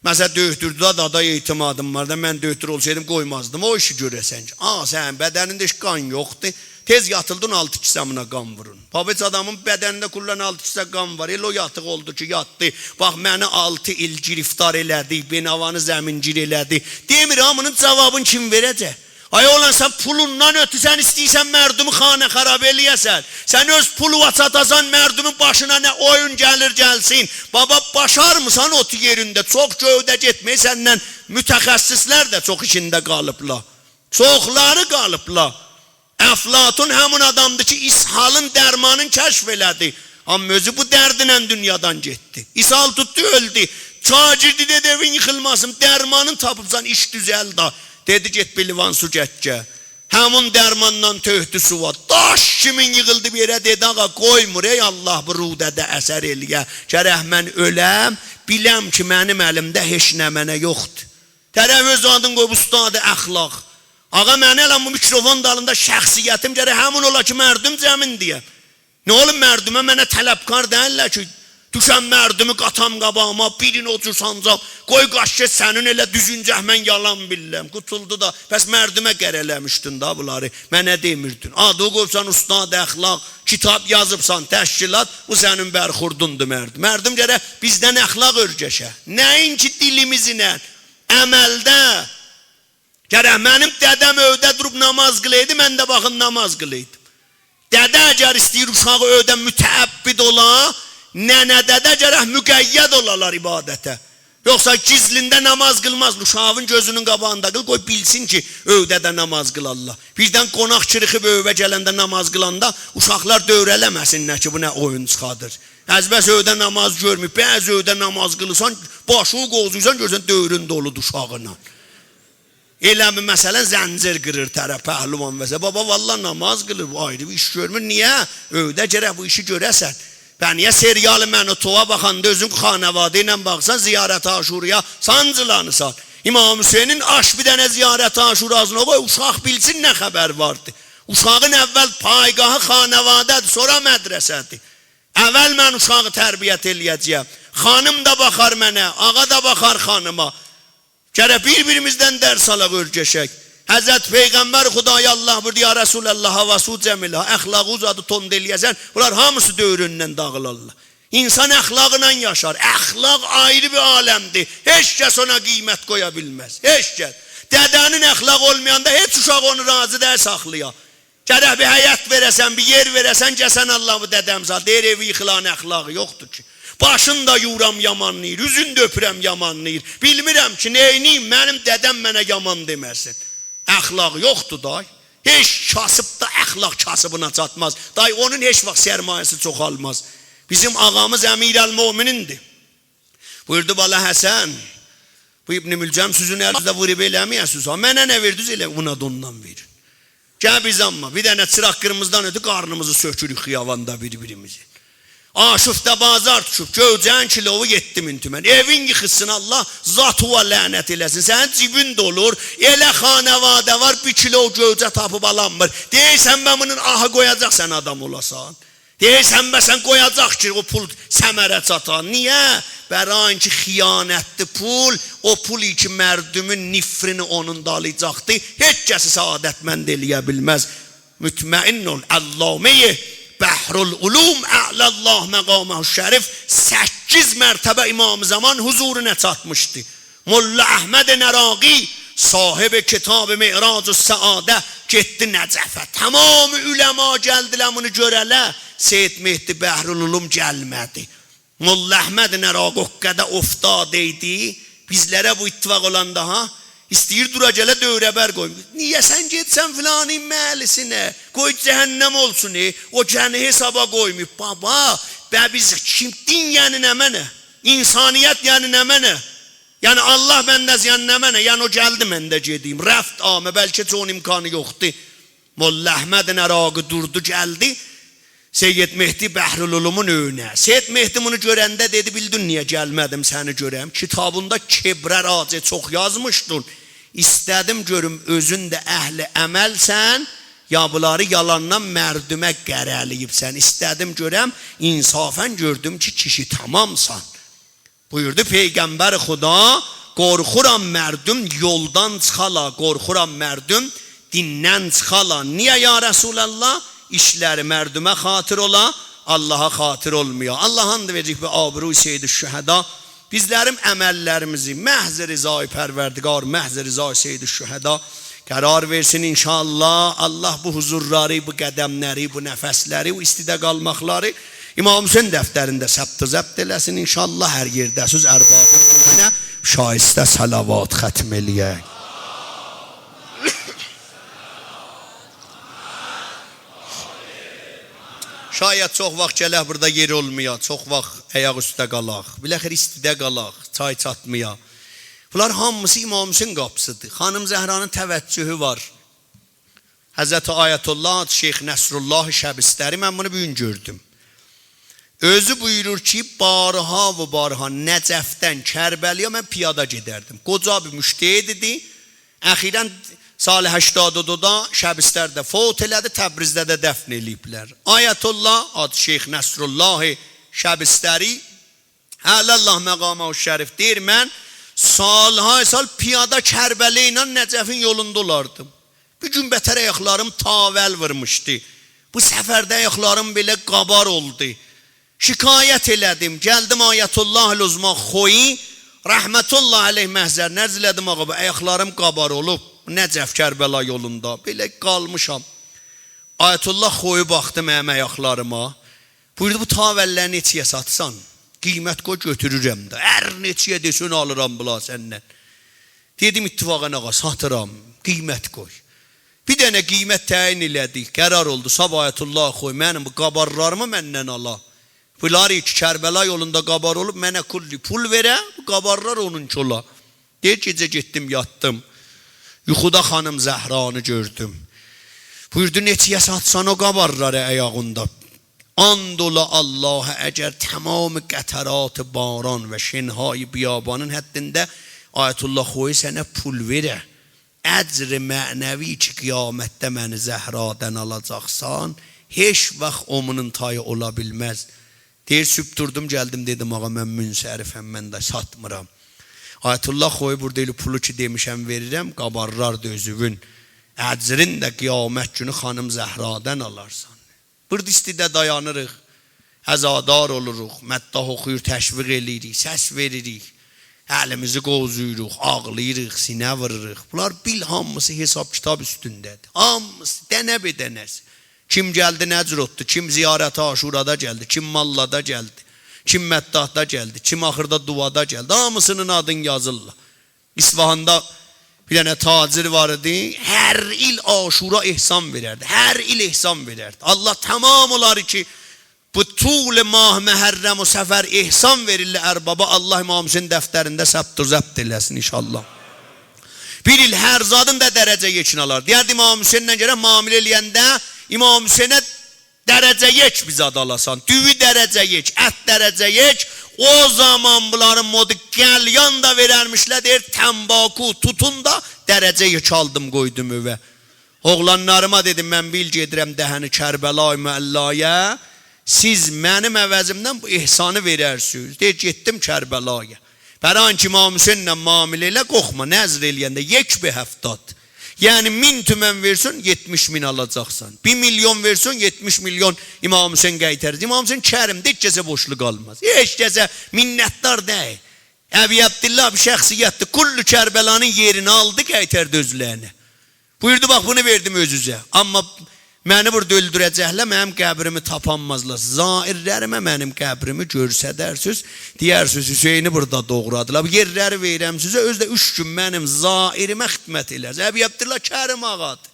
مثلا، دؤهتورده ده آدا اعتمادیم وار دا، من دؤهتور اولسایدیم قویمازدیم او ایشی گؤره‌سن کی. آ، سنین بدنینده هئچ قان یوخدور. تئز یاتیلدین، آلتی کیسه بونا قان وورون. بابا، هئچ آدامین بدنینده کلاً آلتی کیسه قان وار؟ ائله او یاتیق اولدو کی، یاتدی. باخ، منی آلتی ایل گرفتار ائله‌دی، بینوانی زمین‌گیر ائله‌دی. دئمیر، هامی‌نین جاوابین کیم وئره‌جک؟ آی اوغلان، سن پولوندان اؤترو سن ایسته‌ییرسن مردمی خانه‌خراب ائله‌یه‌سن. سن اؤز پولووا چاتاسان، مردمین باشینا نه اویون گلیر گلسین. بابا، باشارمیسان اوتور یئرینده. چوخ گؤوده گئتمه‌یی سندن متخصصلر ده چوخ ایشینده قالیبلار. چوخلاری قالیبلار. افلاطون همین آدامدیر کی، اسهالین درمانینی کشف ائله‌دی. آمما اؤزو بو دردینن دونیادان گئتدی. اسهال توتدو، اؤلدو. شاگردی دئدی: «ائوین ییخیلماسین، درمانین تاپیبسان، ایش دوزلده.» دئدی: «گئت بیر لیوان سو گتیر.» همین درماندان تؤکدو سووا. داش کیمین ییغیلدی بیر یئره، دئدی: «آقا، قویمور، ای الله، بو روده‌ده اثر ائله‌یه. گرک من اؤلم، بیلم کی، منیم الیمده هئچ نمنه یوخدور.» طرف اؤز آدینی قویوب استاد اخلاق. آقا، من ائله بو میکروفون دالیندا شخصیتیم گرک همین اولا کی، مردم جمعین دئیم. نه اولوب، مردمه، منه طلبکار دئییللر کی، دوشم مردمی قاتام قاباغیما، بیرینی او جور سانجام، قوی قاچ گئت، سنین ائله دوزونجک من یالان بیلیرم. قوتولدو دا، بس مردمه قره‌له‌میشدین دا بونلاری، منه دئمیردین. آدی قویوبسان استاد اخلاق، کیتاب یازیبسان، تشکیلات، بو سنین برخوردوندور مردم. مردم گرک بیزدن اخلاق اؤرگشه. نه‌اینکی دیلیمیزله، عملده. گرک منیم دده‌م ائوده دوروب ناماز قیلایدی، من ده باخین ناماز قیلایدیم. دده اگر ایسته‌ییر اوشاغی ائوده متعبد اولا، ننه دده گرک مقید اولالار عبادته. یوخسا گیزلینده ناماز قیلماز، اوشاغین گؤزونون قاباغیندا قیل، قوی بیلسین کی، ائوده ده ناماز قیلارلار. بیردن قوناق کیریخیب ائوه گلنده ناماز قیلاندا اوشاقلار دؤوره‌له‌مه‌سینلر کی، بو نه اویون چیخادیر. از بس ائوده ناماز گؤرمه‌ییب، بعضی ائوده ناماز قیلیرسان، باشینی قووزویورسان، گؤرورسن دؤورون دولودور اوشاغینان. ائله بیل، مثلا، زنجیر قیریر طرف، پهلوان وسه. بابا، والله ناماز قیلیر، بو آیری بیر ایش گؤرمور. نییه؟ ائوده گرک بو ایشی گؤره‌سن. به نییه سریال من و تووا باخاندا اؤزون خانواده ایله باخیرسان، زیارت عاشورایا سانجیلانیسان؟ امام حسینین آچ بیر دنه زیارت عاشوراسینا قوی، اوشاق بیلسین نه خبر واردی. اوشاغین اول پایگاهی خانواده‌دیر، سونرا مدرسه‌دیر. اول من اوشاغی تربیت ائله‌یه‌جه‌یم. خانیم دا باخار منه، آقا دا باخار خانیما. گرک بیر-بیریمیزدن درس آلاق، اؤرگشک. حضرت پیغمبر خدای الله بویوردو: «یا رسول‌الله، حواسو جمع ائله، اخلاقی زادی تند ائله‌یه‌سن، بونلار هامیسی دؤوروندن داغیلارلار.» انسان اخلاقلا یاشار. اخلاق آیری بیر عالمدیر. هئچ کس اونا قیمت قویا بیلمز. هئچ کس. دده‌نین اخلاقی اولمایاندا هئچ اوشاق اونو راضی دئییل ساخلایا. گرک بیر حیط وئره‌سن، بیر یئر وئره‌سن، گلسن: «الله، بو دده‌م ساغ.» دئییر: «ائوی ییخیلان اخلاقی یوخدور کی. باشین دا یویورام، یامانلاییر، اوزون دا اؤپورم، یامانلاییر. بیلمیرم کی، نئینییم، منیم دده‌م منه یامان دئمه‌سین.» اخلاق یوخدور دای. هئچ کاسیب دا اخلاق کاسیبینا چاتماز. دای اونون هئچ واخت سرمایه‌سی چوخالماز. بیزیم آقامیز امیرالمؤمنین‌دیر. بویوردو: «بالا حسن، بو ابن ملجم سیزین الینیزده ووروب ائله‌مه‌یه‌سیز ها. منه نه وئردینیز، ائله بونا دا اوندان وئرین. گل بیز اما بیر دنه چیراغ قیرمیزیدان اؤتور، قارنیمیزی سؤکوروک خیاباندا بیر-بیریمیزین.» آشفته بازار دوشوب، گوجه‌نین کیلووو یئددی مین تومن. ائوین ییخیلسین، الله ذاتیوا لعنت ائله‌سین. سنین جیبین دولور، ائله خانواده وار، بیر کیلو گوجه تاپیب آلانمیر. دئییرسن به بونون آهی قویاجاق سن آدام اولاسان؟ دئییرسن به سن قویاجاق کی او پول ثمره چاتا؟ نییه؟ برای اینکه خیانتدی پول، او پول کی مردمون نفرینی اونون دالیجاقدی، هئچ کسی سعادتمند ائله‌یه بیلمز. مطمئن اول، علامهٔ بحرالعلوم، اعلی الله مقامه الشریف، سککیز مرتبه امام زمان حضورونا چاتمیشدی. ملا احمد نراقی، صاحب کتاب معراج السعاده، گئتدی نجفه. تمام علما گلدیلر بونو گؤره‌لر. سید مهدی بحرالعلوم گلمه‌دی. ملا احمد نراقی او قدر افتاده ایدی، بیزلره بو اتفاق اولاندا ها، ایسته‌ییر دورا گله دؤوره‌بر قویمور. نییه سن گئدیسن فلانین محلی‌سینه؟ قوی جهنم اولسون، ائ. او گنی حسابا قویماییب. بابا، به بیز کیم، دین یعنی نمنه؟ انسانیت یعنی نمنه؟ یعنی الله بنده‌سی یعنی نمنه؟ یعنی او گلدی، من ده گئدیم. رفت آمد، بلکه چون امکانی یوخدور. ملا احمد نراقی دوردو، گلدی سید مهدی بحرالعلومون ائوینه. سید مهدی بونو گؤرنده دئدی: «بیلدین نییه گلمه‌دیم سنی گؤرم؟ کتابیندا کبره راجع چوخ یازمیشدین. ایسته‌دیم گؤروم اؤزون ده اهل عملسن، یا بونلاری یالاندان مردمه قره‌له‌ییبسن. ایسته‌دیم گؤرم، انصافاً گؤردوم کی کیشی تمامسان.» بویوردو پیغمبر خدا: «قورخورام مردم یولدان چیخالا، قورخورام مردم دیندن چیخالا.» نییه یا رسول‌الله؟ ایشلری مردمه خاطر اولا، اللها خاطر اولمویا. الله آند وئره‌جک به آبروی سیدالشهدا، بیزلرین عمللریمیزی محض رضای پروردگار، محض رضای سیدالشهدا قرار وئرسین ان‌شاءالله. الله بو حضورلاری، بو قدملری، بو نفسلری، بو ایستیده قالماقلاری امام حسین دفترینده ثبت و ضبط ائله‌سین ان‌شاءالله. هر یئرده‌سیز، ارواح، شایسته صلوات ختم ائله‌یک. شاید چوخ واخت گلک بورادا یئر اولمویا، چوخ واخت آیاق اوسته قالاق، بالاخره ایستیده قالاق، چای چاتمایا. بونلار هامیسی امام حسین قاپیسیدیر. خانیم زهرانین توجهو وار. حضرت آیت‌الله شیخ نصرالله شبستری، من بونو بو گون گؤردوم. اؤزو بویورور کی بارها و بارها نجفدن کربلایا من پیاده گئدردیم. قوجا بیر مجتهد ایدی. اخیراً سال هشتاد و دودا شبسترده فوت ائله‌دی، تبریزده ده دفن ائله‌ییبلر. آیت‌الله، آدی شیخ نصرالله شبستری، اعلی الله مقامه الشریف، دئییر: «من سال‌های سال پیاده کربلا ایله نجفین یولوندا اولاردیم. بیر گون بتر آیاقلاریم تاول وورموشدو. بو سفرده آیاقلاریم بئله قابار اولدو. شکایت ائله‌دیم، گلدیم آیت‌الله العظمی خویی، رحمت‌الله علیه محضرینه عرض ائله‌دیم: آقا، بو آیاقلاریم قابار اولوب، نجف کربلا یولوندا بئله قالمیشام.» آیت‌الله خویی باخدی منیم آیاقلاریما. بویوردو: «بو تاوللری نئچه‌یه ساتسان، قیمت قوی، گؤتورورم ده. هر نئچه‌یه دئسن، آلیرام بولاری سندن.» دئدیم: «اتفاقاً آقا، ساتیرام، قیمت قوی.» بیر دنه قیمت تعیین ائله‌دیک، قرار اولدو صاباح آیت‌الله خویی منیم بو قابارلاریمی مندن آلا. بونلاری کی کربلا یولوندا قابار اولوب، منه کلی پول وئره، بو قابارلار اونونکی اولا. دئییر، گئجه گئتدیم یاتدیم. یوخودا خانیم زهرانی گؤردوم. بویوردو: «نئچه‌یه ساتسان او قابارلاری آیاغیندا، آند اولا اللها، اگر تمام قطرات باران و شن‌های بیابانین حدینده آیت‌الله خویی سنه پول وئره، اجر معنوی کی قیامتده منی زهرادان آلاجاقسان، هئچ واخت او بونون تایی اولا بیلمز.» دئییر، صبح دوردوم، گلدیم، دئدیم: «آقا، من منصرفم، من ده ساتمیرام.» آیت‌الله خویی بورادا ائله پولو کی دئمیشم وئریرم، قابارلار دا اؤزووون اجرین ده قیامت گونو خانیم زهرادان آلارسان. بورادا ایستیده دایانیریق، عزادار اولوروق، مداح اوخویور، تشویق ائله‌ییریک، سس وئریریک، الیمیزی قووزویوروق، آغلاییریق، سینه ووروروق. بونلار بیل هامیسی حساب کیتاب اوستونده‌دیر. هامیسی، دنه به دنه‌سی. کیم گلدی، نه جور اوتدو، کیم زیارت عاشورادا گلدی، کیم مالادا گلدی، کیم مداحدا گلدی، کیم آخیردا دعادا گلدی. هامیسینین آدینی یازیرلار. اصفهاندا بیر دنه تاجر وار ایدی، هر ایل عاشورا احسان وئرردی. هر ایل احسان وئرردی. الله تمام اولاری کی بو طول ماه محرم و صفر احسان وئریرلر اربابا، الله امام حسین دفترینده ثبت و ضبط ائله‌سین ان‌شاءالله. بیر ایل هر زادین دا درجه یکینی آلار. دئیردی امام حسینله گرک معامله ائله‌ینده، امام حسینه درجه یک بیر زاد آلاسان. دویو درجه یک، ات درجه یک. او زامان بونلارین مودو قلیان دا وئررمیشلر، دئییر، تنباکو، توتون دا درجه یک آلدیم، قویدوم ائوه. اوغلانلاریما دئدیم: «من بیر ایل گئدیرم دهن کربلای معلایا، سیز منیم عوضیمدن بو احسانی وئررسینیز.» دئییر، گئتدیم کربلایا. برای اینکه امام حسینله معامله ائله، قورخما، نذر ائله‌ینده یک به هفتاد. یعنی مین تومن وئرسن، یئتمیش مین آلاجاقسان. بیر میلیون وئرسن، یئتمیش میلیون امام حسین قایتاریر. امام حسین کریمدیر، هئچ کسه بورجلو قالماز. هئچ کسه منتدار دئییل. ابی عبدالله بیر شخصیتدیر. کل کربلانین یئرینی آلدی، قایتاردی اؤزلرینه. بویوردو: «باخ، بونو وئردیم اؤزونوزه. اما منی بورادا اؤلدوره‌جکلر، منیم قبریمی تاپانمازلار. زائرلریمه منیم قبریمی گؤستررسینیز. دئیرسینیز حسینی بورادا دوغرادیلار. بو یئرلری وئریرم سیزه، اؤزو ده اوچ گون منیم زائریمه خدمت ائلرسینیز.» ابی عبدالله کریم آغادیر.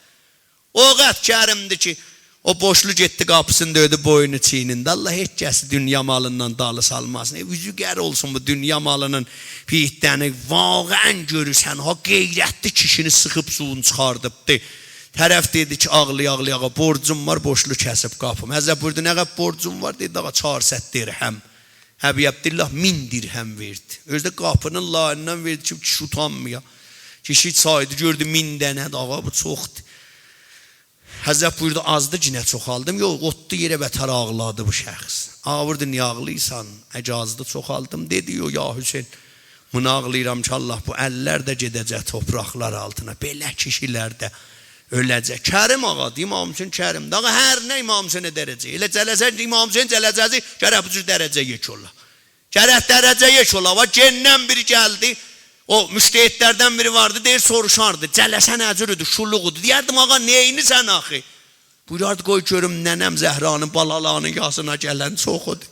او قدر کریمدیر کی او بورجلو گئتدی، قاپیسینی دؤیدو، بوینو چیینیندی. الله هئچ کسی دونیا مالیندان دالی سالماسین. ائ، اوزو قره اولسون بو دونیا مالینین پیتدنی. واقعاً گؤرورسن ها، غیرتلی کیشینی سیخیب سویونو چیخاردیبدی. طرف دئدی کی، آغلایا-آغلایا: «آغا، بورجوم وار، بورجلو کسیب قاپیمی.» حضرت بویوردو: «نه قدر بورجون وار؟» دئدی: «آغا، چهارصد درهم.» ابی عبدالله مین درهم وئردی. اؤزو ده قاپینین لاییندان وئردی کی کیشی اوتانمایا. کیشی سایدی، گؤردو مین دنه‌دیر، آغا، بو چوخدور. حضرت بویوردو: «آزدی، گینه چوخالدیم.» یوخ، اوتدو یئره، بتر آغلادی بو شخص. آغا بویوردو: «نییه آغلاییرسان؟ اگر آزدی، چوخالدیم.» دئدی: «یوخ، یا حسین، بونو آغلاییرام کی الله، بو اللر ده گئده‌جک توپراقلار آلتینا. بئله کیشیلر ده اؤله‌جک.» کریم آغادیر، امام حسین کریمدیر. آغا، هر نه امام حسینه درجه. ائله جلسه، امام حسین جلسه‌سی گرک بو جور درجه یک اولا. گرک درجه یک اولا. باخ، گئندن بیری گلدی. او مجتهدلردن بیری واردی، دئییر، سوروشاردی: «جلسه نه جور ایدی، شولوغ ایدی؟» دئیردیم: «آغا، نئینیرسن آخی؟» بویوراردی: «قوی گؤروم ننه‌م زهرانین بالالارینین یاسینا گلن چوخ ایدی.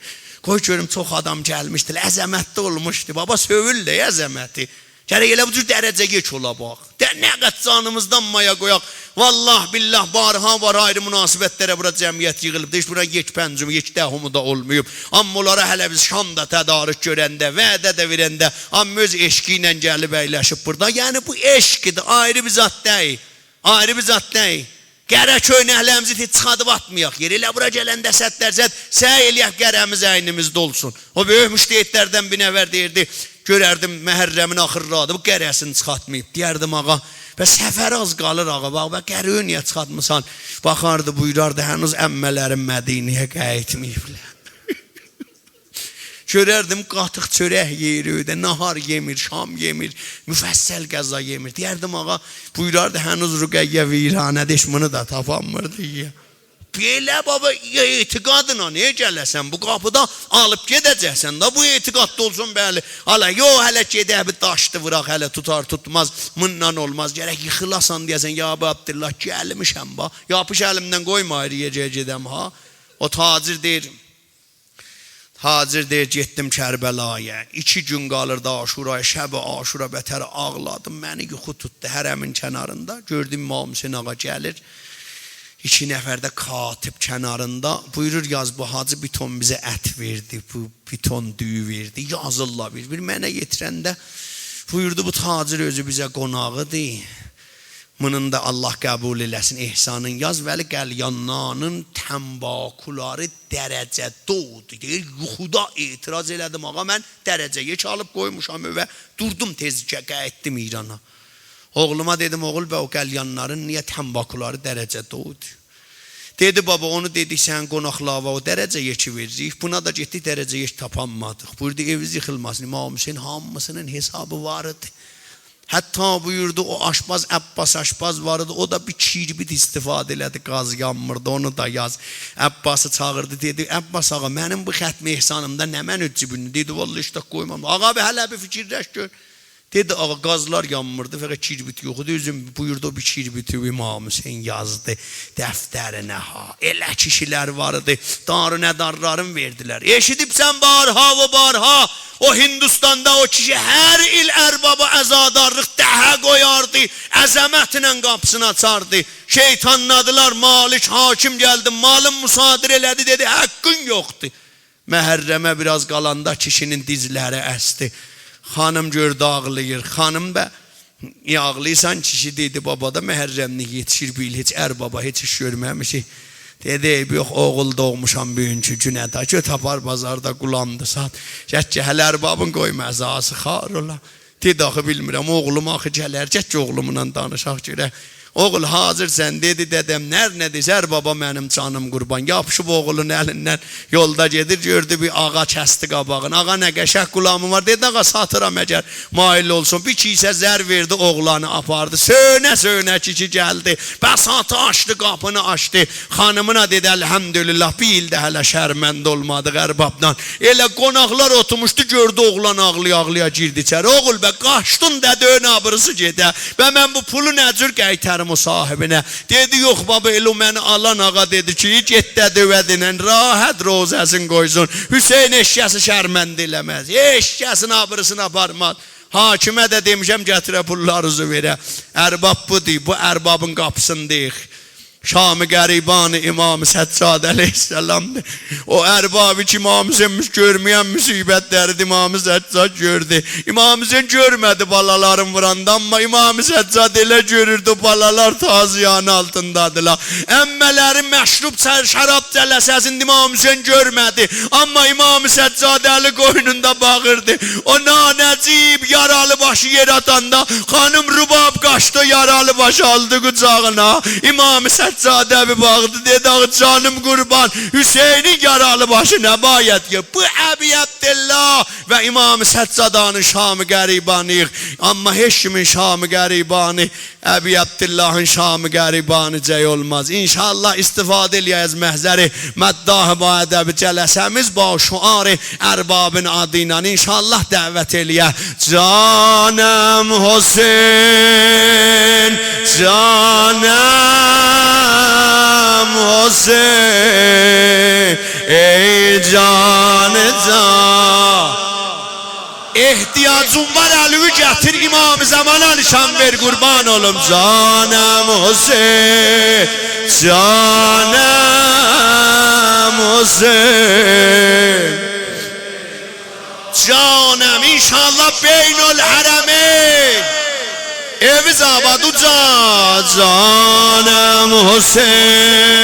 قوی گؤروم چوخ آدام گلمیشدی، عظمتلی اولموشدو.» بابا، سؤیول ده عظمتی. گرک ائله بو جور درجه یک اولا باخ. ده نه قدر جانیمیزدان مایا قویاق. والله بالله، بارها وار آیری مناسبتلره بورا جمعیت ییغیلیب. هئچ بورا یک پنجمی، یک دهمی ده اولماییب. اما اونلارا هله بیز شام دا تدارک گؤرنده، وعده ده وئرنده، اما اؤز عشقی ایله گلیب اَیلشیب بورادا. یعنی بو عشقدیر، آیری بیر زاد دئییل. آیری بیر زاد دئییل. قره کؤینکلریمیزی تئز چیخاردیب آتمایاق یئره. ائله بورا گلنده صد درصد سعی ائله‌یک قره‌میز اینیمیزده اولسون. او بؤیوک مجتهدلردن بیر نفر دئییردی، گؤرردیم محرمین آخیرلاریدیر، بو قره‌سینی چیخارتماییب. دئیردیم: «آغا، به صفره آز قالیر آغا، باخ، به قره‌نی نییه چیخارتمیسان؟» باخاردی، بویوراردی: «هنوز عمه‌لریم مدینه‌یه قاییتماییبلار.» گؤرردیم قاتیق چؤرک یئییر ائوده، ناهار یئمیر، شام یئمیر، مفصل غذا یئمیر. دئیردیم: «آغا»، بویوراردی: «هنوز رقیه ویرانه‌دیر، هئچ بونو دا تاپانمیردی یئیه.» بئله بابا، اعتقادینان نییه گله‌سن؟ بو قاپیدا آلیب گئده‌جکسن دا، بو اعتقاددا اولسون، بلی. آلا، یوخ، هله گئدک بیر داشدی ووراق، هله توتار توتماز، بونونلا اولماز. گرک ییخیلاسان، دئیه‌سن: «یا ابا عبدالله، گلمیشم، باخ، یاپیش الیمدن، قویما آیری یئره گئدم ها.» او تاجر دئییر، تاجر دئییر: «گئتدیم کربلایا. ایکی گون قالیردی عاشورایا، شب عاشورا بتر آغلادیم. منی یوخو توتدو حرمین کناریندا. گؤردوم امام حسین آغا گلیر. ایکی نفر ده کاتب کناریندا. بویورور: یاز، بو حاجی بیر تون بیزه ات وئردی، بو بیر تون دویو وئردی. یازیرلار بیر-بیر. منه یئتیرنده بویوردو: بو تاجر اؤزو بیزه قوناغیدیر. بونون دا الله قبول ائله‌سین احسانین، یاز، ولی قلیانلارین تنباکولاری درجه دودور.» دئییر، یوخودا اعتراض ائله‌دیم: «آغا، من درجه یک آلیب قویموشام ائوه، دوردوم تئز کی قاییتدیم ایرانا.» اوغلوما دئدیم: «اوغول، به او قلیانلارین نییه تنباکولاری درجه دودور؟» دئدی: «بابا، اونو دئدیک سنین قوناقلاریوا او درجه یکی وئرریک، بونا دا گئتدیک درجه یک تاپانمادیق.» بویوردو: «ائوینیز ییخیلماسین، امام حسین هامیسینین حسابی وار ایدی.» حتی بویوردو، او آشپز، عباس آشپز وار ایدی، او دا بیر کیربیت استفاده ائله‌دی، گاز یانمیردی، اونو دا یاز. عباسی چاغیردی، دئدی: «عباس آغا، منیم بو ختم احسانیمدا نمنه جیبینده؟» دئدی: «والله هئچ ده قویمام.» «آغا، بیر هله بیر فیکیرلش گؤر.» دئدی: «آغا، گازلار یانمیردی، فقط کیربیت یوخ ایدی.» اؤزون بویوردو، او بیر کیربیتی امام حسین یازدی دفترینه ها. ائله کیشیلر وار ایدی، دار و ندارلارین وئردیلر. ائشیدیبسن بارها و بارها، او هندوستاندا او کیشی هر ایل اربابا عزادارلیق دهه قویاردی، عظمتله قاپیسینی آچاردی. شیطانلادیلار، مالک حاکم گلدی، مالین مصادره ائله‌دی، دئدی: «حقین یوخدور.» محرمه بیر آز قالاندا کیشی‌نین دیزلری اسدی. خانیم گؤردو آغلاییر. خانیم دا: «نییه آغلاییرسان؟» کیشی دئدی: «بابا دا محرملیک یئتیشیر، بیر ایل هئچ اربابا هئچ ایش گؤرمه‌میشیک.» دئدی: «ای، یوخ، اوغول دوغموشام بو گونکو گونه ده. گؤتور آپار بازاردا غولام دا سات. گت گل اربابین قویما عزاسی خوار اولا.» دئدی: «آخی بیلمیرم، اوغلوم آخی گلر، گت کی اوغلوملا دانیشاق گؤرک.» «اوغول، حاضرسان؟» دئدی: «دده‌م، هر نه دئسه اربابا منیم جانیم قوربان.» یاپیشیب اوغلون الیندن یولدا گئدیر، گؤردو بیر آغا کسدی قاباغینی. «آغا، نه قشنگ غلامین وار؟» دئدی: «آغا، ساتیرام، اگر مایل اولسون.» بیر کیسه زر وئردی، اوغلانی آپاردی. سؤیونه-سؤیونه کیشی گلدی، بساطی آچدی، قاپینی آچدی. خانیمینا دئدی: «الحمدلله، بیر ایلدیر هله شرمنده اولمادیق اربابدان.» ائله قوناقلار اوتورموشدو، گؤردو اوغلان آغلایا-آغلایا گیردی ایچری. «اوغول، به قاچدین دده‌نین آبریسی گئده، به من بو پولو نه جور قایتاریم او صاحبینه؟» دئدی: «یوخ بابا، ائله او منی آلان آغا دئدی کی گئت دده‌وه دئنن راحت روضه‌سین قویسون. حسین هئچ کسی شرمنده ائله‌مز، هئچ کسین آبریسینی آپارماز. حاکمه ده دئمیشم گتیره پوللارینیزی وئره.» ارباب بودور، بو اربابین قاپیسینداییق. شام غریبان امام سجاد علیه‌السلامدیر. او اربابی کی امام حسین گؤرمه‌ین مصیبت‌لریدیر، امام سجاد گؤردو. امام حسین گؤرمه‌دی بالالارین ووراندا، اما امام سجاد ائله گؤروردو، بالالار تازیانه آلتیندادیلار. عمه‌لری مشروب چ-، شراب جلسه‌سینده امام حسین گؤرمه‌دی، اما امام سجاد الی قوینوندا باغیردی. او نانجیب یارالی باشی یئره آتاندا خانیم رباب قاچدی، او یارالی باشی آلدی قوجاغینا. امام سجاده بیر باخدی، دئدی: «آخی جانیم قوربان، حسینین یارالی باشی نه باید کی؟» بو ابی عبدالله و امام سجادانین شام غریبانی‌ییق. اما هئچ کیمین شام غریبانی ابی عبداللهین شام غریبانی‌جک اولماز. ان‌شاءالله استفاده ائله‌یک از محضر مداح با ادب جلسه‌میز با شعار اربابین آدی ایله ان‌شاءالله دعوت ائله‌یک. جانم حسین، جانم حسین، ای جان جان. احتیاجین وار، الیوی گتیر، امام زمانا نشان وئر، قوربان اولوم. جانم حسین، جانم حسین. جانم، ان‌شاءالله بین‌الحرمین. ائویز آباد اوجا. جانم حسین.